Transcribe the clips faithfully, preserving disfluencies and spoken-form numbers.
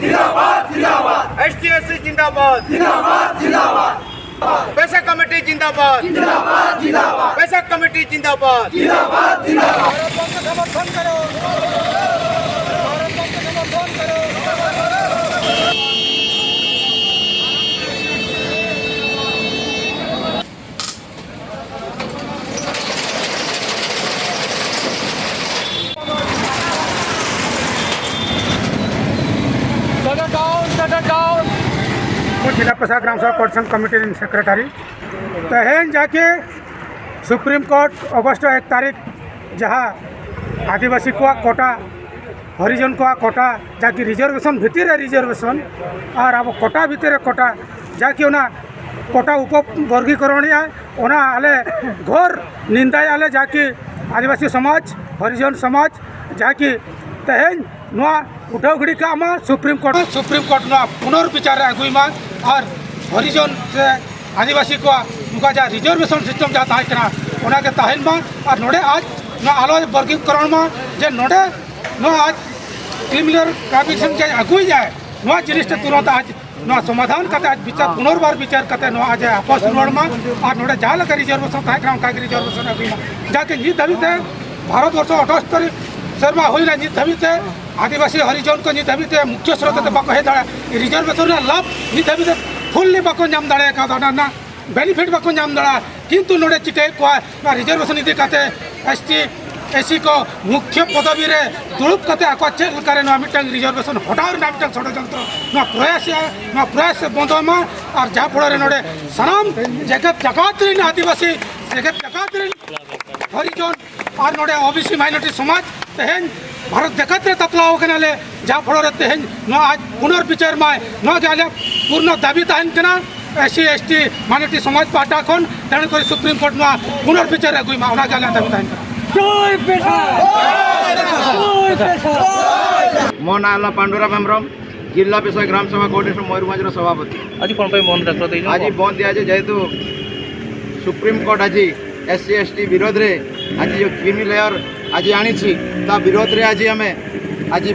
जिंदाबाद, जिंदाबाद। ST SC जिंदाबाद। जिंदाबाद, जिंदाबाद। पैसा कमेटी जिंदाबाद। जिंदाबाद, जिंदाबाद। पैसा कमेटी जिंदाबाद। जिंदाबाद, जिंदाबाद। समर्थन करो। समर्थन करो। ᱡᱤᱞᱟ ᱯᱮᱥᱟ ᱜᱨᱟᱢ ᱥᱮᱵᱷᱟ ᱠᱳᱨᱰᱤᱱᱮᱥᱚᱱ ᱠᱚᱢᱤᱴᱤ ᱨᱮᱱ ᱥᱮᱠᱨᱮᱴᱟᱨᱤ᱾ ᱛᱮᱦᱮᱧ ᱡᱟᱠᱤ ᱥᱩᱯᱨᱤᱢ ᱠᱳᱨᱴ ᱚᱜᱚᱥᱴ ᱮᱠ ᱛᱟᱹᱨᱤᱠᱷ ᱡᱟᱦᱟᱸ ᱟᱹᱫᱤᱵᱟᱹᱥᱤ ᱠᱚᱣᱟᱜ ᱠᱳᱴᱟ, ᱦᱚᱨᱤᱡᱚᱱ ᱠᱚᱣᱟᱜ ᱠᱳᱴᱟ, ᱡᱟᱠᱤ ᱨᱤᱡᱟᱨᱵᱷᱮᱥᱚᱱ ᱵᱷᱤᱛᱤᱨ ᱨᱮ ᱨᱤᱡᱟᱨᱵᱷᱮᱥᱚᱱ ᱟᱨ ᱟᱵᱚ ᱠᱳᱴᱟ ᱵᱷᱤᱛᱤᱨ ᱨᱮ ᱠᱳᱴᱟ, ᱡᱟᱠᱤ ᱚᱱᱟ ᱠᱳᱴᱟ ᱩᱯᱚᱵᱚᱨᱜᱤᱠᱚᱨᱚᱱᱮᱜᱼᱟ, ᱚᱱᱟ ᱟᱞᱮ ᱜᱷᱳᱨ ᱱᱤᱱᱫᱟᱭᱟᱞᱮ, ᱡᱟᱠᱤ ᱟᱹᱫᱤᱵᱟᱹᱥᱤ ᱥᱚᱢᱟᱡᱽ, ᱦᱚᱨᱤᱡᱚᱱ ᱥᱚᱢᱟᱡᱽ, ᱡᱟᱠᱤ ᱛᱮᱦᱮᱧ ᱱᱚᱣᱟ ᱩᱴᱷᱟᱹᱣ ᱜᱤᱰᱤ ᱠᱟᱜ ᱢᱟ, ᱥᱩᱯᱨᱤᱢ ᱠᱳᱨᱴ, ᱥᱩᱯᱨᱤᱢ ᱠᱳᱨᱴ ᱱᱚᱣᱟ ᱯᱩᱱᱚᱨ ᱵᱤᱪᱟᱨ ᱨᱮ ᱟᱹᱜᱩᱭ ᱢᱟ ᱟᱨ ᱦᱚᱨᱤᱡᱚᱱ ᱥᱮ ᱟᱹᱫᱤᱵᱟᱹᱥᱤ ᱠᱚᱣᱟᱜ ᱱᱚᱝᱠᱟ ᱡᱟᱦᱟᱸ ᱨᱤᱡᱟᱨᱵᱷᱮᱥᱚᱱ ᱥᱤᱥᱴᱮᱢ ᱡᱟᱦᱟᱸ ᱛᱟᱦᱮᱸ ᱠᱟᱱᱟ, ᱚᱱᱟ ᱜᱮ ᱛᱟᱦᱮᱱ ᱢᱟ᱾ ᱟᱨ ᱱᱚᱰᱮ ᱟᱡ ᱱᱚᱣᱟ ᱟᱞᱚᱭ ᱵᱚᱨᱜᱤᱠᱚᱨᱚᱱ ᱢᱟ, ᱡᱮ ᱱᱚᱰᱮ ᱱᱚᱣᱟ ᱟᱡ ᱠᱨᱤᱢᱤᱱᱟᱞ ᱠᱚᱱᱵᱷᱤᱠᱥᱚᱱ ᱡᱟᱦᱟᱸᱭ ᱟᱹᱜᱩᱭᱮᱫᱟᱭ, ᱱᱚᱣᱟ ᱡᱤᱱᱤᱥ ᱛᱮ ᱛᱩᱨᱚᱱᱛ ᱟᱡ ᱱᱚᱣᱟ ᱥᱚᱢᱟᱫᱷᱟᱱ ᱠᱟᱛᱮ ᱟᱡ ᱵᱤᱪᱟᱨ, ᱯᱩᱱᱚᱨᱵᱟᱨ ᱵᱤᱪᱟᱨ ᱠᱟᱛᱮ ᱱᱚᱣᱟ ᱟᱡ ᱮ ᱟᱯᱚᱥ ᱨᱩᱣᱟᱹᱲ ᱢᱟ᱾ ᱟᱨ ᱱᱚᱰᱮ ᱡᱟᱦᱟᱸ ᱞᱮᱠᱟ ᱨᱤᱡᱟᱨᱵᱷᱮᱥᱚᱱ ᱛᱟᱦᱮᱸ ᱠᱟᱱᱟ, ᱚᱱᱠᱟ ᱜᱮ ᱨᱤᱡᱟᱨᱵᱷᱮᱥᱚᱱ ᱟᱹᱜᱩᱭ ᱢᱟ, ᱡᱟᱠᱤ ᱱᱤᱛ ᱫᱷᱟᱹᱵᱤᱡ ᱛᱮ ᱵᱷᱟᱨᱚᱛ ᱵᱚᱨᱥᱚ ᱟᱴᱷᱟᱥ ᱛᱟᱹᱨᱤᱠᱷ ᱥᱮᱨᱢᱟ ᱦᱩᱭᱱᱟ, ᱱᱤᱛ ᱫᱷᱟᱹᱵᱤᱡ ᱛᱮ ᱟᱹᱫᱤᱵᱟᱹᱥᱤ ᱦᱚᱨᱤᱡᱚᱱ ᱠᱚ ᱱᱤᱛ ᱫᱷᱟᱹᱵᱤᱡ ᱛᱮ ᱢᱩᱠᱷᱭᱚ ᱥᱨᱳᱛ ᱛᱮ ᱵᱟᱠᱚ ᱦᱮᱡ ᱫᱟᱲᱮᱭᱟᱜᱼᱟ᱾ ᱨᱤᱡᱟᱨᱵᱷᱮᱥᱚᱱ ᱨᱮᱱᱟᱜ ᱞᱟᱵᱷ ᱱᱤᱛ ᱫᱷᱟᱹᱵᱤᱡ ᱛᱮ ᱯᱷᱩᱞᱞᱤ ᱵᱟᱠᱚ ᱧᱟᱢ ᱫᱟᱲᱮ ᱠᱟᱣᱫᱟ, ᱚᱱᱟ ᱨᱮᱱᱟᱜ ᱵᱮᱱᱤᱯᱷᱤᱴ ᱵᱟᱠᱚ ᱧᱟᱢ ᱫᱟᱲᱮᱭᱟᱜᱼᱟ᱾ ᱠᱤᱱᱛᱩ ᱱᱚᱰᱮ ᱪᱤᱠᱟᱹᱭᱮᱫ ᱠᱚᱣᱟ, ᱱᱚᱣᱟ ᱨᱤᱡᱟᱨᱵᱷᱮᱥᱚᱱ ᱤᱫᱤ ᱠᱟᱛᱮ ᱮᱥ ᱴᱤ, ᱮᱥ ᱥᱤ ᱠᱚ ᱢᱩᱠᱷᱭᱚ ᱯᱚᱫᱚᱵᱤ ᱨᱮ ᱫᱩᱲᱩᱵ ᱠᱟᱛᱮ ᱟᱠᱚ ᱪᱮᱫ ᱞᱮᱠᱟᱨᱮ ᱱᱚᱣᱟ ᱢᱤᱫᱴᱟᱝ ᱨᱤᱡᱟᱨᱵᱷᱮᱥᱚᱱ ᱦᱚᱴᱟᱣ ᱨᱮᱱᱟᱜ ᱢᱤᱫᱴᱟᱝ ᱥᱚᱲᱚᱡᱚᱱᱛᱨᱚ, ᱱᱚᱣᱟ ᱯᱨᱚᱭᱟᱥ ᱮ, ᱱᱚᱣᱟ ᱯᱨᱚᱭᱟᱥ ᱮ ᱵᱚᱱᱫᱚᱭ ᱢᱟ᱾ ᱟᱨ ᱡᱟᱦᱟᱸ ᱯᱚᱲᱟ ᱨᱮ ᱱᱚᱰᱮ ᱥᱟᱱᱟᱢ ᱡᱮᱜᱮᱛ ᱡᱟᱠᱟᱛ ᱨᱮᱱ ᱟᱹᱫᱤᱵᱟᱹᱥᱤ, ᱡᱮᱜᱮᱛ ᱡᱟᱠᱟᱛ ᱨᱮᱱ ᱦᱚᱨᱤᱡᱚᱱ ᱟᱨ ᱱᱚᱰᱮ ᱳᱵᱤᱥᱤ ᱢᱟᱭᱱᱚᱨᱤᱴᱤ ᱥᱚᱢᱟᱡᱽ ᱛᱮᱦᱮᱧ ᱵᱷᱟᱨᱚᱛ ᱡᱟᱠᱟᱛ ᱨᱮ ᱛᱟᱛᱞᱟᱣ ᱟᱠᱟᱱᱟ ᱞᱮ, ᱡᱟᱦᱟᱸ ᱯᱚᱲᱟ ᱨᱮ ᱛᱮᱦᱮᱧ ᱱᱚᱣᱟ ᱟᱡ ᱯᱩᱱᱚᱨ ᱵᱤᱪᱟᱨ ᱢᱟᱭ, ᱱᱚᱣᱟ ᱜᱮ ᱟᱞᱮᱭᱟᱜ ᱯᱩᱨᱱᱚ ᱫᱟᱹᱵᱤ ᱛᱟᱦᱮᱱ ᱠᱟᱱᱟ᱾ ᱮᱥ ᱥᱤ, ᱮᱥ ᱴᱤ ᱢᱟᱭᱱᱚᱨᱤᱴᱤ ᱥᱚᱢᱟᱡᱽ ᱯᱟᱦᱴᱟ ᱠᱷᱚᱱ ᱛᱮᱦᱮᱧ ᱠᱚᱨᱮ ᱥᱩᱯᱨᱤᱢ ᱠᱳᱨᱴ ᱱᱚᱣᱟ ᱯᱩᱱᱚᱨ ᱵᱤᱪᱟᱨ ᱟᱹᱜᱩᱭ ᱢᱟ, ᱚᱱᱟ ᱜᱮ ᱟᱞᱮᱭᱟᱜ ᱫᱟᱹᱵᱤ ᱛᱟᱦᱮᱱ ᱠᱟᱱᱟ᱾ ᱡᱚᱭ ᱯᱮᱥᱟ! ᱡᱚᱭ ᱯᱮᱥᱟ! ମୋ ନାଁ ହେଲା ପାଣ୍ଡୁରାମ ହେମ୍ବ୍ରମ, ଜିଲ୍ଲା ପେଶା ଗ୍ରାମ ସେବା କୋଅର୍ଡିନେସନ ମୟୂରଭଞ୍ଜର ସଭାପତି। ଆଜି କ'ଣ ପାଇଁ ବନ୍ଦ ଡାକରା ଦେଇଛନ୍ତି? ଆଜି ବନ୍ଦ ଦିଆଯାଇଛି, ଯେହେତୁ ସୁପ୍ରିମକୋର୍ଟ ଆଜି ଏସ୍ ସି ଏସ୍ ଟି ବିରୋଧରେ ଆଜି ଯେଉଁ କ୍ରିମି ଲେୟର ଆଜି ଆଣିଛି, ତା ବିରୋଧରେ ଆଜି ଆମେ ଆଜି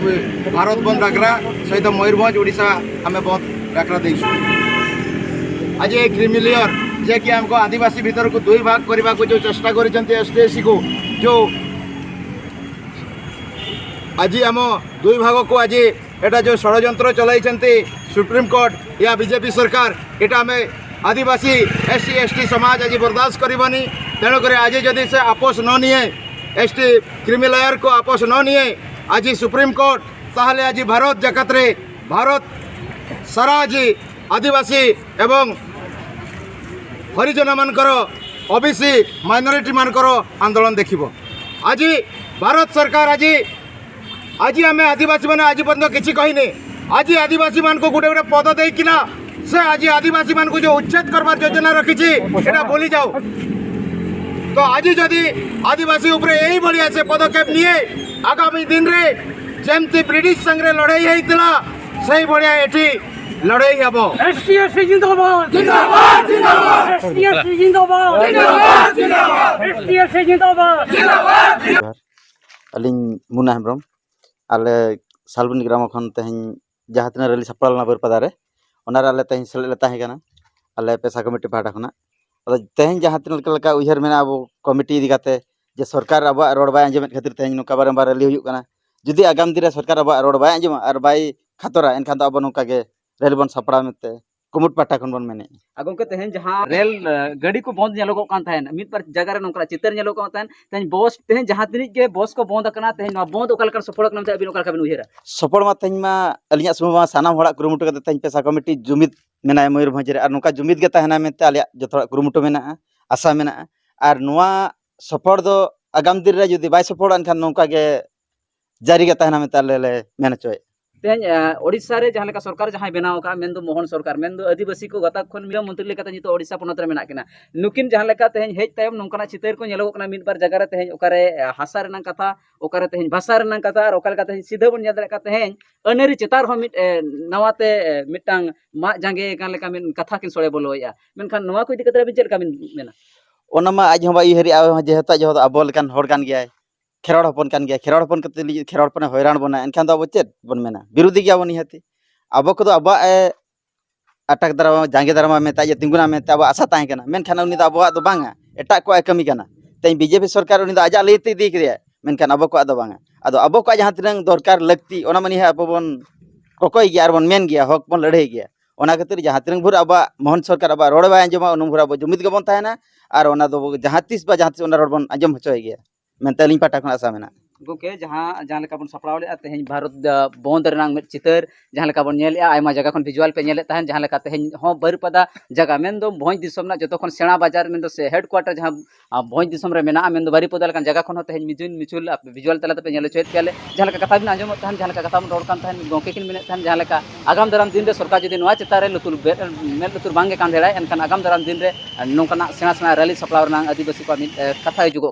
ଭାରତ ବନ୍ଦ ଡାକରା ସହିତ ମୟୂରଭଞ୍ଜ, ଓଡ଼ିଶା ଆମେ ବନ୍ଦ ଡାକରା ଦେଇଛୁ। ଆଜି ଏ କ୍ରିମି ଲେୟର, ଯିଏକି ଆମକୁ ଆଦିବାସୀ ଭିତରକୁ ଦୁଇ ଭାଗ କରିବାକୁ ଯେଉଁ ଚେଷ୍ଟା କରିଛନ୍ତି ଏସ୍ ଟି ଏସ୍ ସିକୁ, ଯେଉଁ ଆଜି ଆମ ଦୁଇ ଭାଗକୁ ଆଜି ଏଇଟା ଯେଉଁ ଷଡ଼ଯନ୍ତ୍ର ଚଲାଇଛନ୍ତି ସୁପ୍ରିମକୋର୍ଟ ୟା ବି ଜେ ପି ସରକାର, ଏଇଟା ଆମେ ଆଦିବାସୀ ଏସ୍ ସି ଏସ୍ ଟି ସମାଜ ଆଜି ବରଦାସ୍ତ କରିବନି। ତେଣୁକରି ଆଜି ଯଦି ସେ ଆପୋଷ ନ ନିଏ, ଏସ୍ ଟି କ୍ରିମି ଲେୟରକୁ ଆପୋଷ ନ ନିଏ ଆଜି ସୁପ୍ରିମକୋର୍ଟ, ତାହେଲେ ଆଜି ଭାରତ ଜାକାତରେ, ଭାରତ ସାରା ଆଜି ଆଦିବାସୀ ଏବଂ ହରିଜନମାନଙ୍କର, ଓ ବି ସି ମାଇନରିଟିମାନଙ୍କର ଆନ୍ଦୋଳନ ଦେଖିବ। ଆଜି ଭାରତ ସରକାର ଆଜି ଆଜି ଆମେ ଆଦିବାସୀମାନେ ଆଜି ପର୍ଯ୍ୟନ୍ତ କିଛି କହିନି। ଆଜି ଆଦିବାସୀମାନଙ୍କୁ ଗୋଟେ ଗୋଟେ ପଦ ଦେଇକିନା ସେ ଆଜି ଆଦିବାସୀମାନଙ୍କୁ ଯେଉଁ ଉଚ୍ଛେଦ କରିବାର ଯୋଜନା ରଖିଛି, ଏଇଟା ଭୁଲି ଯାଉ। ତ ଆଜି ଯଦି ଆଦିବାସୀ ଉପରେ ଏଇଭଳିଆ ସେ ପଦକ୍ଷେପ ନିଏ, ଆଗାମୀ ଦିନରେ ଯେମିତି ବ୍ରିଟିଶ ସାଙ୍ଗରେ ଲଢ଼େଇ ହେଇଥିଲା, ସେଇଭଳିଆ ଏଠି ଲଢ଼େଇ ହେବ। ଏସ୍ ଟି ଏସ୍ ସି ଜିନ୍ଦାବାଦ। ଜିନ୍ଦାବାଦ, ଜିନ୍ଦାବାଦ। ଏସ୍ ଟି ଏସ୍ ସି ଜିନ୍ଦାବାଦ। ଜିନ୍ଦାବାଦ, ଜିନ୍ଦାବାଦ। ଏସ୍ ଟି ଏସ୍ ସି ଜିନ୍ଦାବାଦ। ᱡᱚᱦᱟᱨ᱾ ᱟᱹᱞᱤᱧ ᱢᱩᱱᱟ ᱦᱮᱢᱵᱨᱚᱢ᱾ ᱟᱞᱮ ᱥᱟᱞᱵᱚᱱᱤ ᱜᱨᱟᱢ ᱠᱷᱚᱱ ᱛᱮᱦᱮᱧ ᱡᱟᱦᱟᱸ ᱛᱤᱱᱟᱹᱜ ᱨᱮᱞᱤ ᱥᱟᱯᱲᱟᱣ ᱞᱮᱱᱟ ᱵᱟᱹᱨᱯᱟᱫᱟ ᱨᱮ, ᱚᱱᱟ ᱨᱮ ᱟᱞᱮ ᱛᱮᱦᱮᱧ ᱥᱮᱞᱮᱫ ᱞᱮ ᱛᱟᱦᱮᱸ ᱠᱟᱱᱟ, ᱟᱞᱮ ᱯᱮᱥᱟ ᱠᱚᱢᱤᱴᱤ ᱯᱟᱦᱴᱟ ᱠᱷᱚᱱᱟᱜ᱾ ᱟᱫᱚ ᱛᱮᱦᱮᱧ ᱡᱟᱦᱟᱸ ᱛᱤᱱᱟᱹᱜ ᱞᱮᱠᱟ ᱩᱭᱦᱟᱹᱨ ᱢᱮᱱᱟᱜᱼᱟ ᱟᱵᱚ ᱠᱚᱢᱤᱴᱤ ᱤᱫᱤ ᱠᱟᱛᱮ, ᱡᱮ ᱥᱚᱨᱠᱟᱨ ᱟᱵᱚᱣᱟᱜ ᱨᱚᱲ ᱵᱟᱭ ᱟᱸᱡᱚᱢᱮᱫ ᱠᱷᱟᱹᱛᱤᱨ ᱛᱮᱦᱮᱧ ᱱᱚᱝᱠᱟ ᱵᱟᱨᱚᱢᱵᱟᱨ ᱨᱮᱞᱤ ᱦᱩᱭᱩᱜ ᱠᱟᱱᱟ᱾ ᱡᱩᱫᱤ ᱟᱜᱟᱢ ᱫᱤᱱ ᱨᱮ ᱥᱚᱨᱠᱟᱨ ᱟᱵᱚᱣᱟᱜ ᱨᱚᱲ ᱵᱟᱭ ᱟᱸᱡᱚᱢᱟ ᱟᱨ ᱵᱟᱭ ᱠᱷᱟᱛᱚᱨᱟ, ᱮᱱᱠᱷᱟᱱ ᱫᱚ ᱟᱵᱚ ᱱᱚᱝᱠᱟ ᱜᱮ ᱨᱮᱞᱤ ᱵᱚᱱ ᱥᱟᱯᱲᱟᱣ ᱢᱮᱱᱛᱮ ᱠᱩᱢᱩᱴ ᱯᱟᱦᱴᱟ ᱠᱷᱚᱱ ᱵᱚᱱ ᱢᱮᱱᱮᱫᱼᱟ᱾ ᱟᱨ ᱜᱚᱢᱠᱮ, ᱛᱮᱦᱮᱧ ᱡᱟᱦᱟᱸ ᱨᱮᱞ, ᱮ, ᱜᱟᱹᱰᱤ ᱠᱚ ᱵᱚᱱᱫ ᱧᱮᱞᱚᱜᱚᱜ ᱠᱟᱱ ᱛᱟᱦᱮᱸᱱ, ᱢᱤᱫ ᱵᱟᱨ ᱡᱟᱭᱜᱟ ᱨᱮ ᱱᱚᱝᱠᱟᱱᱟᱜ ᱪᱤᱛᱟᱹᱨ ᱧᱮᱞᱚᱜᱚᱜ ᱠᱟᱱ ᱛᱟᱦᱮᱸᱱ, ᱛᱮᱦᱮᱧ ᱵᱚᱥ, ᱛᱮᱦᱮᱧ ᱡᱟᱦᱟᱸ ᱛᱤᱱᱟᱹᱜ ᱜᱮ ᱵᱚᱥ ᱠᱚ ᱵᱚᱱᱫ ᱟᱠᱟᱱᱟ, ᱛᱮᱦᱮᱧ ᱱᱚᱣᱟ ᱵᱚᱱᱫ ᱚᱠᱟ ᱞᱮᱠᱟᱱ ᱥᱚᱯᱷᱚᱞ ᱟᱠᱟᱱᱟ ᱢᱮᱱᱛᱮ ᱟᱹᱵᱤᱱ ᱚᱠᱟ ᱞᱮᱠᱟ ᱵᱤᱱ ᱩᱭᱦᱟᱹᱨᱟ? ᱥᱚᱯᱷᱚᱞ ᱢᱟ ᱛᱮᱦᱮᱧ ᱢᱟ ᱟᱹᱞᱤᱧᱟᱜ ᱥᱩᱢᱩᱝ ᱢᱟ ᱥᱟᱱᱟᱢ ᱦᱚᱲᱟᱜ ᱠᱩᱨᱩᱢᱩᱴᱩ ᱠᱟᱛᱮ ᱛᱮᱦᱮᱧ ᱯᱮᱥᱟ ᱠᱚᱢᱤᱴᱤ ᱡᱩᱢᱤᱫ ᱢᱮᱱᱟᱭᱟ ᱢᱚᱭᱩᱨᱵᱷᱚᱸᱡᱽ ᱨᱮ, ᱟᱨ ᱱᱚᱝᱠᱟ ᱡᱩᱢᱤᱫ ᱜᱮ ᱛᱟᱦᱮᱱᱟ ᱢᱮᱱᱛᱮ ᱟᱞᱮᱭᱟᱜ ᱡᱚᱛᱚ ᱦᱚᱲᱟᱜ ᱠᱩᱨᱩᱢᱩᱴᱩ ᱢᱮᱱᱟᱜᱼᱟ, ᱟᱥᱟ ᱢᱮᱱᱟᱜᱼᱟ᱾ ᱟᱨ ᱱᱚᱣᱟ ᱥᱚᱯᱷᱚᱞ ᱫᱚ ᱟᱜᱟᱢ ᱫᱤᱱ ᱨᱮ ᱡᱩᱫᱤ ᱵᱟᱭ ᱥᱚᱯᱷᱚᱞᱚᱜᱼᱟ, ᱮᱱᱠᱷᱟᱱ ᱱᱚᱝᱠᱟ ᱜᱮ ᱡᱟᱹᱨᱤ ᱜᱮ ᱛᱟᱦᱮᱱᱟ ᱢᱮᱱᱛᱮ ᱟᱞᱮ ᱞᱮ ᱢᱮᱱ ᱦᱚᱪᱚᱭᱮᱫᱼᱟ᱾ ᱛᱮᱦᱮᱧ, ᱮ, ᱳᱰᱤᱥᱟ ᱨᱮ ᱡᱟᱦᱟᱸ ᱞᱮᱠᱟ ᱥᱚᱨᱠᱟᱨ ᱡᱟᱦᱟᱸᱭ ᱵᱮᱱᱟᱣ ᱟᱠᱟᱫᱼᱟ, ᱢᱮᱱᱫᱚ ᱢᱳᱦᱚᱱ ᱥᱚᱨᱠᱟᱨ, ᱢᱮᱱᱫᱚ ᱟᱹᱫᱤᱵᱟᱹᱥᱤ ᱠᱚ ᱜᱟᱛᱟᱠ ᱠᱷᱚᱱ ᱢᱤᱫ ᱢᱚᱱᱛᱨᱤ ᱞᱮᱠᱟᱛᱮ ᱱᱤᱛᱚᱜ ᱳᱰᱤᱥᱟ ᱯᱚᱱᱚᱛ ᱨᱮ ᱢᱮᱱᱟᱜ ᱠᱤᱱᱟ᱾ ᱱᱩᱠᱤᱱ ᱡᱟᱦᱟᱸ ᱞᱮᱠᱟ ᱛᱮᱦᱮᱧ ᱦᱮᱡ ᱛᱟᱭᱚᱢ ᱱᱚᱝᱠᱟᱱᱟᱜ ᱪᱤᱛᱟᱹᱨ ᱠᱚ ᱧᱮᱞᱚᱜᱚᱜ ᱠᱟᱱᱟ, ᱢᱤᱫ ᱵᱟᱨ ᱡᱟᱭᱜᱟ ᱨᱮ ᱛᱮᱦᱮᱧ ᱚᱠᱟᱨᱮ, ᱮ, ᱦᱟᱥᱟ ᱨᱮᱱᱟᱜ ᱠᱟᱛᱷᱟ, ᱚᱠᱟᱨᱮ ᱛᱮᱦᱮᱧ ᱵᱷᱟᱥᱟ ᱨᱮᱱᱟᱜ ᱠᱟᱛᱷᱟ, ᱟᱨ ᱚᱠᱟ ᱞᱮᱠᱟ ᱛᱮᱦᱮᱧ ᱥᱤᱫᱷᱟᱹ ᱵᱚᱱ ᱧᱮᱞ ᱫᱟᱲᱮᱭᱟᱜ ᱠᱟᱱᱟ ᱛᱮᱦᱮᱧ ᱟᱹᱱᱟᱹᱨᱤ ᱪᱮᱛᱟᱱ ᱨᱮᱦᱚᱸ ᱢᱤᱫ, ᱮ, ᱱᱟᱣᱟᱛᱮ, ᱮ, ᱢᱤᱫᱴᱟᱝ ᱢᱟᱜ ᱡᱟᱸᱜᱮ ᱟᱠᱟᱱ ᱞᱮᱠᱟ ᱢᱤᱫ ᱠᱟᱛᱷᱟ ᱠᱤᱱ ᱥᱚᱲᱮ ᱵᱚᱞᱚᱭᱮᱫᱼᱟ᱾ ᱢᱮᱱᱠᱷᱟᱱ ᱱᱚᱣᱟ ᱠᱚ ᱤᱫᱤ ᱠᱟᱛᱮ ᱟᱹᱵᱤᱱ ᱪᱮᱫ ᱞᱮᱠᱟ ᱵᱤᱱ ᱢᱮᱱᱟ? ᱚᱱᱟ ᱢᱟ ᱟᱡ ᱦᱚᱸ ᱵᱟᱭ ᱩᱭᱦᱟᱹᱨᱮᱜᱼᱟ, ᱡᱮᱦᱮᱛᱩ ᱟᱡ ᱦᱚᱸ ᱟᱵᱚ ᱞᱮᱠᱟᱱ ᱦᱚᱲ ᱠᱟᱱ ᱜᱮᱭᱟᱭ᱾ ᱠᱷᱮᱨᱣᱟᱲ ᱦᱚᱯᱚᱱ ᱠᱟᱱ ᱜᱮᱭᱟ, ᱠᱷᱮᱨᱣᱟᱲ ᱦᱚᱯᱚᱱ ᱠᱟᱛᱮ ᱡᱩᱫᱤ ᱠᱷᱮᱨᱣᱟᱲ ᱦᱚᱯᱚᱱᱮ ᱦᱚᱭᱨᱟᱱ ᱵᱚᱱᱟ, ᱮᱱᱠᱷᱟᱱ ᱫᱚ ᱟᱵᱚ ᱪᱮᱫ ᱵᱚᱱ ᱢᱮᱱᱟ? ᱵᱤᱨᱳᱫᱷᱤ ᱜᱮᱭᱟᱵᱚᱱ ᱱᱤᱦᱟᱹᱛᱤ᱾ ᱟᱵᱚ ᱠᱚᱫᱚ ᱟᱵᱚᱣᱟᱜ ᱮ ᱟᱴᱟᱠ ᱫᱟᱨᱟᱢᱟ, ᱡᱟᱸᱜᱮ ᱫᱟᱨᱟᱢᱟ ᱢᱮᱱᱛᱮ, ᱟᱡ ᱮ ᱛᱤᱸᱜᱩᱱᱟ ᱢᱮᱱᱛᱮ ᱟᱵᱚᱣᱟᱜ ᱟᱥᱟ ᱛᱟᱦᱮᱸ ᱠᱟᱱᱟ, ᱢᱮᱱᱠᱷᱟᱱ ᱩᱱᱤ ᱫᱚ ᱟᱵᱚᱣᱟᱜ ᱫᱚ ᱵᱟᱝᱟ, ᱮᱴᱟᱜ ᱠᱚᱣᱟᱜ ᱮ ᱠᱟᱹᱢᱤ ᱠᱟᱱᱟ᱾ ᱛᱮᱦᱮᱧ ᱵᱤᱡᱮᱯᱤ ᱥᱚᱨᱠᱟᱨ ᱩᱱᱤ ᱫᱚ ᱟᱡᱟᱜ ᱞᱟᱹᱭ ᱛᱮ ᱤᱫᱤ ᱠᱮᱫᱮᱭᱟ, ᱢᱮᱱᱠᱷᱟᱱ ᱟᱵᱚ ᱠᱚᱣᱟᱜ ᱫᱚ ᱵᱟᱝᱟ᱾ ᱟᱫᱚ ᱟᱵᱚ ᱠᱚᱣᱟᱜ ᱡᱟᱦᱟᱸ ᱛᱤᱱᱟᱹᱝ ᱫᱚᱨᱠᱟᱨ ᱞᱟᱹᱠᱛᱤ, ᱚᱱᱟ ᱢᱟ ᱱᱤᱦᱟᱹ ᱟᱵᱚ ᱵᱚᱱ ᱠᱚᱠᱚᱭ ᱜᱮᱭᱟ ᱟᱨ ᱵᱚᱱ ᱢᱮᱱ ᱜᱮᱭᱟ, ᱦᱚᱠ ᱵᱚᱱ ᱞᱟᱹᱲᱦᱟᱹᱭ ᱜᱮᱭᱟ᱾ ᱚᱱᱟ ᱠᱷᱟᱹᱛᱤᱨ ᱡᱟᱦᱟᱸ ᱛᱤᱱᱟᱹᱝ ᱵᱷᱳᱨ ᱟᱵᱚᱣᱟᱜ ᱢᱚᱦᱚᱱ ᱥᱚᱨᱠᱟᱨ ᱟᱵᱚᱣᱟᱜ ᱨᱚᱲ ᱵᱟᱭ ᱟᱸᱡᱚᱢᱟ, ᱩᱱ ᱵᱷᱳᱨ ᱟᱵᱚ ᱡᱩᱢᱤᱫ ᱜᱮᱵᱚᱱ ᱛᱟᱦᱮᱱᱟ᱾ ᱟᱨ ᱚᱱᱟ ᱫᱚ ᱡᱟᱦᱟᱸ ᱛᱤᱥ ᱵᱟ ᱡᱟᱦᱟᱸ ᱛᱤᱥ ᱚᱱᱟ ᱨᱚᱲ ᱵᱚᱱ ᱟᱸᱡᱚᱢ ᱦᱚᱪᱚᱭ ᱜᱮᱭᱟ ᱢᱮᱱᱛᱮ ᱟᱹᱞᱤᱧ ᱯᱟᱦᱴᱟ ᱠᱷᱚᱱ ᱟᱥᱟ ᱢᱮᱱᱟᱜᱼᱟ᱾ ᱜᱚᱢᱠᱮ, ᱡᱟᱦᱟᱸ ᱡᱟᱦᱟᱸ ᱞᱮᱠᱟ ᱵᱚᱱ ᱥᱟᱯᱲᱟᱣ ᱞᱮᱫᱼᱟ ᱛᱮᱦᱮᱧ ᱵᱷᱟᱨᱚᱛ ᱵᱚᱱᱫ ᱨᱮᱱᱟᱜ ᱢᱤᱫ ᱪᱤᱛᱟᱹᱨ, ᱡᱟᱦᱟᱸ ᱞᱮᱠᱟ ᱵᱚᱱ ᱧᱮᱞᱮᱫᱼᱟ, ᱟᱭᱢᱟ ᱡᱟᱭᱜᱟ ᱠᱷᱚᱱ ᱵᱷᱤᱡᱩᱣᱟᱞ ᱯᱮ ᱧᱮᱞᱮᱫ ᱛᱟᱦᱮᱱ, ᱡᱟᱦᱟᱸ ᱞᱮᱠᱟ ᱛᱮᱦᱮᱧ ᱦᱚᱸ ᱵᱟᱹᱨᱤᱯᱟᱫᱟ ᱡᱟᱭᱜᱟ ᱢᱮᱱᱫᱚ ᱵᱷᱚᱸᱡᱽ ᱫᱤᱥᱚᱢ ᱨᱮᱱᱟᱜ ᱡᱚᱛᱚ ᱠᱷᱚᱱ ᱥᱮᱬᱟ ᱵᱟᱡᱟᱨ ᱢᱮᱱᱫᱚ ᱥᱮ ᱦᱮᱰᱠᱩᱣᱟᱴᱟᱨ ᱡᱟᱦᱟᱸ ᱟᱨ ᱵᱷᱚᱸᱡᱽ ᱫᱤᱥᱚᱢ ᱨᱮ ᱢᱮᱱᱟᱜᱼᱟ, ᱢᱮᱱᱫᱚ ᱵᱟᱹᱨᱤᱯᱟᱫᱟ ᱞᱮᱠᱟᱱ ᱡᱟᱭᱜᱟ ᱠᱷᱚᱱ ᱦᱚᱸ ᱛᱮᱦᱮᱧ ᱢᱤᱫ ᱫᱤᱱ ᱢᱤᱪᱷᱩᱞ ᱟᱯᱮ ᱵᱷᱤᱡᱩᱣᱟᱞ ᱛᱟᱞᱟ ᱛᱮᱯᱮ ᱧᱮᱞ ᱦᱚᱪᱚᱭᱮᱫ ᱯᱮᱭᱟ ᱞᱮ᱾ ᱡᱟᱦᱟᱸ ᱞᱮᱠᱟ ᱠᱟᱛᱷᱟ ᱵᱤᱱ ᱟᱸᱡᱚᱢᱮᱫ ᱛᱟᱦᱮᱱ, ᱡᱟᱦᱟᱸ ᱞᱮᱠᱟ ᱠᱟᱛᱷᱟ ᱵᱚᱱ ᱨᱚᱲ ᱠᱟᱱ ᱛᱟᱦᱮᱱ, ᱜᱚᱢᱠᱮ ᱠᱤᱱ ᱢᱮᱱᱮᱫ ᱛᱟᱦᱮᱱ, ᱡᱟᱦᱟᱸ ᱞᱮᱠᱟ ᱟᱜᱟᱢ ᱫᱟᱨᱟᱢ ᱫᱤᱱ ᱨᱮ ᱥᱚᱨᱠᱟᱨ ᱡᱩᱫᱤ ᱱᱚᱣᱟ ᱪᱮᱛᱟᱱ ᱨᱮ ᱞᱩᱛᱩᱨ ᱵᱮ-, ᱢᱮᱫ ᱞᱩᱛᱩᱨ ᱵᱟᱝ ᱜᱮ ᱠᱟᱱ ᱫᱟᱲᱮᱭᱟᱜᱼᱟ, ᱮᱱᱠᱷᱟᱱ ᱟᱜᱟᱢ ᱫᱟᱨᱟᱢ ᱫᱤᱱ ᱨᱮ ᱱᱚᱝᱠᱟᱱᱟᱜ ᱥᱮᱬᱟ ᱥᱮᱬᱟ ᱨᱮᱞᱤ ᱥᱟᱯᱲᱟᱣ ᱨᱮᱱᱟᱜ ᱟᱹᱫᱤᱵᱟᱹᱥᱤ ᱠᱚᱣᱟᱜ ᱢᱤᱫ, ᱮ, ᱠᱟᱛᱷᱟ ᱦᱤᱡᱩᱜᱚᱜ ᱠᱟᱱᱟ᱾